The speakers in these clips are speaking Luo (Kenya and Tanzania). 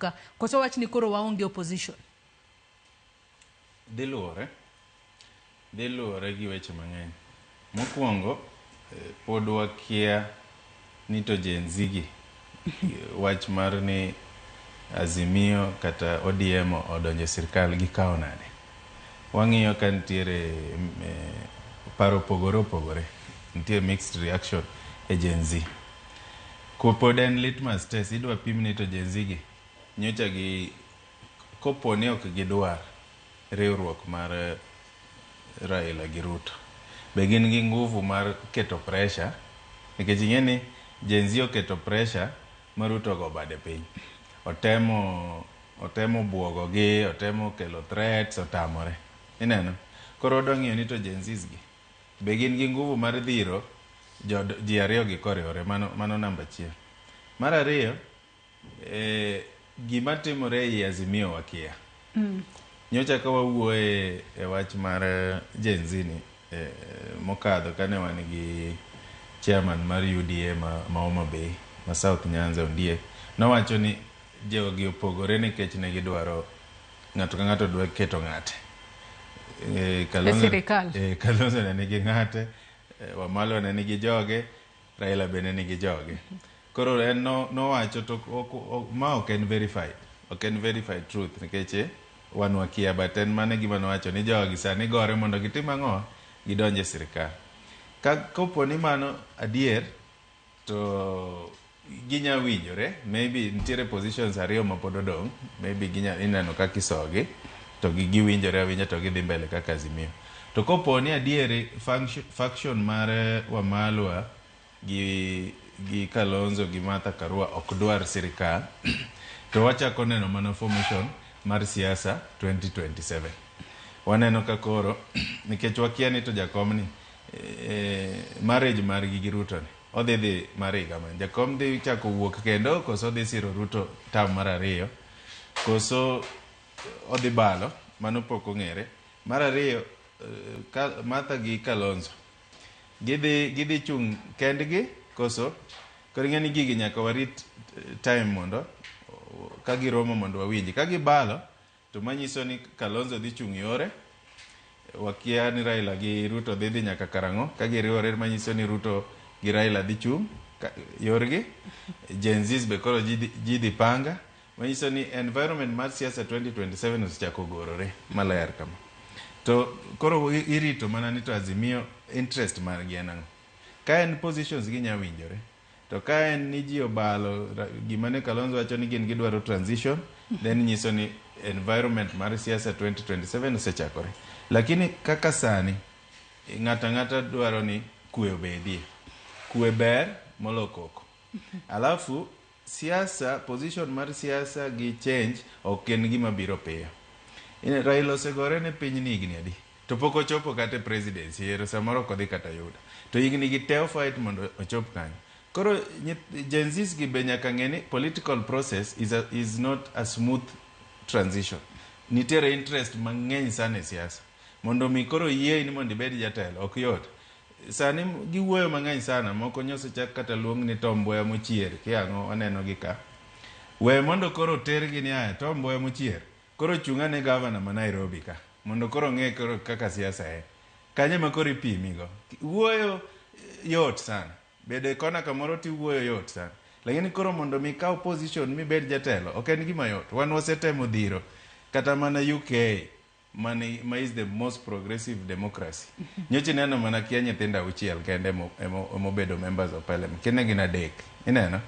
ka. Koso wach ni koro waonge opposition? Dhi luwore. Dhi luwore gi weche mang'eny. Mokwongo, pod wakia ni to Gen Z gi wach mar ni Azimio kata ODM odonjo e sirkal gikawo nade. Wang'iyo ka nitiere paro opogore opogore. Nitie mixed reaction e Gen Z. Kopod en litmus test, idwa pim ni to Gen Z gi nyocha gi kopo ni ok gidwar riwruok mar Raila gi Ruto, be gin gi nguvu mar keto pressure nikech ing'e ni Gen Z oketo pressure ma Ruto ogo bade piny. Otemo buogo gi, otemo kelo threats, otamore. Ineno? Koro wadwa ng'iyo ni to Gen Zs gi be gin gi nguvu mar dhiro ji ariyo gi koriwore. Mano namba achiel. Mar ariyo, gima timore ei Azimio wakia. Nyocha ka wawuoye e wach mar Gen Z ni mokadho kane wan gi chairman mar UDA ma Homa Bay ma South Nyanza Ondiek nowacho ni jogi opogore nikech ne gidwaro ng'ato ka ng'ato dwa keto ng'ate. Kalonzo, sirikal. Kalonzo ne nigi ng'ate, Wamalwa ne nigi joge, Raila be ne nigi joge. Koro en nowacho to ma ok en verified. Ok en verified truth nikech wan wakia, but en mano e gima nowacho ni jogi sani gore mondo gitim ang'o? Gidonj e sirikal. Ka kopo ni mano adier to ginya winjore, maybe nitiere positions ariyo ma pod odong', maybe ginya ineno kaka isogi to giwinjore awinja to gidhi mbele kaka Azimio. To kopo ni adieri faction mar Wamalwa gi Kalonzo gi Martha Karua ok dwar sirikal, to wachako neno mana formation mar siasa 2027. Waneno ka koro nikech wakia ni to jakom ni marriage margi gi Ruto ni odhi dhi mar higa mane. Jakom dhi chako wuok kendo koso odhi siro Ruto term mar ariyo koso odhi balo, mano pok ong'ere. Mar ariyo, Martha gi Kalonzo gidhi chung' kendgi koso koro ing'e ni gigi nyaka warit time mondo ka giromo mondo wawinji. Ka gibalo to manyiso ni Kalonzo dhi chung' yore, wakia ni Raila gi Ruto dhi dhi nyaka karang'o. Ka giriwore manyiso ni Ruto gi Raila dhi chung' yorgi. Gen Zs be koro ji dhi panga. Manyiso ni environment mar siasa 2027 osechako gorore maler kama. To koro irito mana ni to Azimio interest margi en ang'o. Ka en positions ginya winjore. To ka en ni ji obalo gima ne Kalonzo wacho ni gin gidwaro transition, then nyiso ni environment mar siasa 2027 osechakore. Lakini kaka sani, ng'ato ang'ata dwaro ni kwe obedie. Kwe ber molo koko. Alafu siasa, position mar siasa gi change ok en gima biro piyo. Raila osegore ne piny ni higni adi? To pok ochopo kata e presidency, ero samoro ok odhi kata yudo. To higni gi te ofight mondo ochop kanyo. Koro Gen Zs gi be nyaka ng'e ni political process is not a smooth transition. Nitiere interest mang'eny sana e siasa. Mondo mi koro yiei ni mondo ibed jatelo, ok yot. Sani giwuoyo mang'eny sana, moko nyosechak kata luong ni Tom Mboya mochier, kiang'o waneno gi ka. We mondo koro tergi ni aya Tom Mboya mochier, koro chung' ane gavana ma Nairobi ka, mondo koro ng'e koro kaka siasa en. Kanyo ema koro ipimi go. Wuoyo yot sana. Bedo e kona kamoro tiwuoyo yot sana. Lakini koro mondo mi ikaw position mibed jatelo, ok en gima yot. Wan wasetemo dhiro kata mana UK mane, ma is the most progressive democracy. Nyocha ineno mana kia nyithindo auchiel kende emobedo members of parliament. Kine gin adek. Ineno?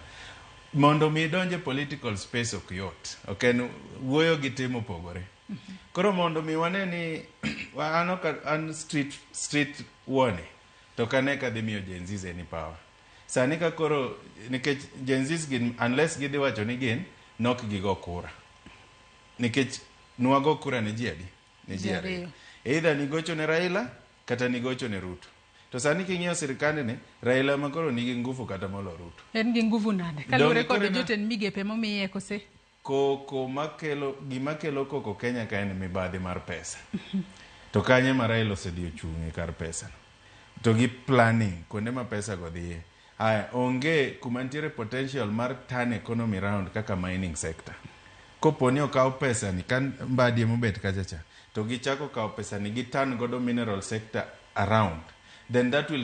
Mondo mi idonj e political space ok yot. Ok en wuoyo gi tim opogore. Koro mondo mi wane ni an ok an street wuone to kane ka dhi miyo Gen Zs any power. Sani ka koro nikech Gen Zs gin unless gidhi wacho ni gin nok gigo kura. Nikech nwago kura ne ji adi? Ne ji ariyo. Either nigocho ne Raila kata nigocho ne Ruto. To sani king'iyo sirkand ni, Raila ma koro nigi nguvu kata molo Ruto. En gi nguvu nade? Kaluwore kod jotend migepe momiye kose? Koko makelo, gima kelo koko Kenya ka en mibadhi mar pesa. To kanye ma Raila osedhi ochung'e kar pesa no. To gi planning kuonde ma pesa go dhiye. Aya, onge kuma nitiere potential mar turn economy round kaka mining sector. Kopo ni okaw pesa ni ka Mbadi emobet kacha cha, to gichako kawo pesa ni gitan godo mineral sector around, then that will